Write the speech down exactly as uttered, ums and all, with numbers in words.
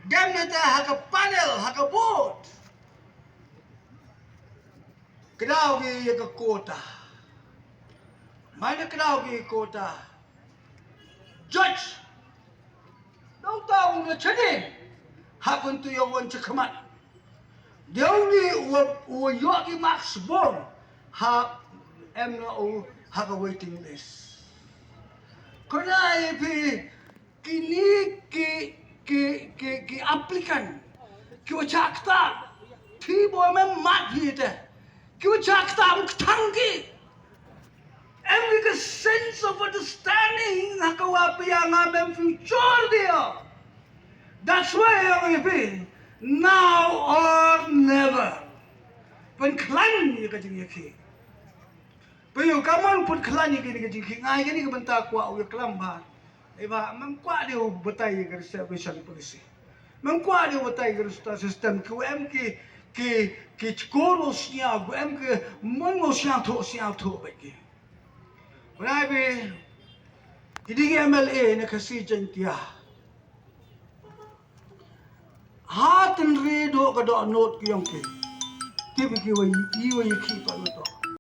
Dem neta ha ka panel, ha ka board. Kdaw ki ïa ka quota. Mane kdaw ki quota. Judge. Dau ta u na chadin. Ha kun tu yong wan chakmat. Deu ni u u yo ki marks bom. Ha em na u ha ka waiting list. Kuna ipi Kini ki, ki, ki, ki applicant. Ki wa chakta. Thi bo mem mat hi te. Ki wa chakta muk thang ki. Em ki ka sense of understanding ha ka wa pia nga mem future dia. That's why I will be now or never. Pen klan ni ka jing ya ki. Pynïoh ka mon put khlaiñ ïa kine ki jingkhih ngai kine ki bynta kwah u ïa klam bha. Eba mem kwah de u batai ïa ka reservation policy. Mem kwah de u batai ïa ka reservation system ki u em ki ki ki chkor u sñiaw u em ki mon u sñiaw thoh sñiaw thoh bad ki. Bnai bi ki ding M L A na Khasi Jaiñtia. Ha tynri doh ka doh note ki yong ki. Tip ki wa i wa i ki pa note.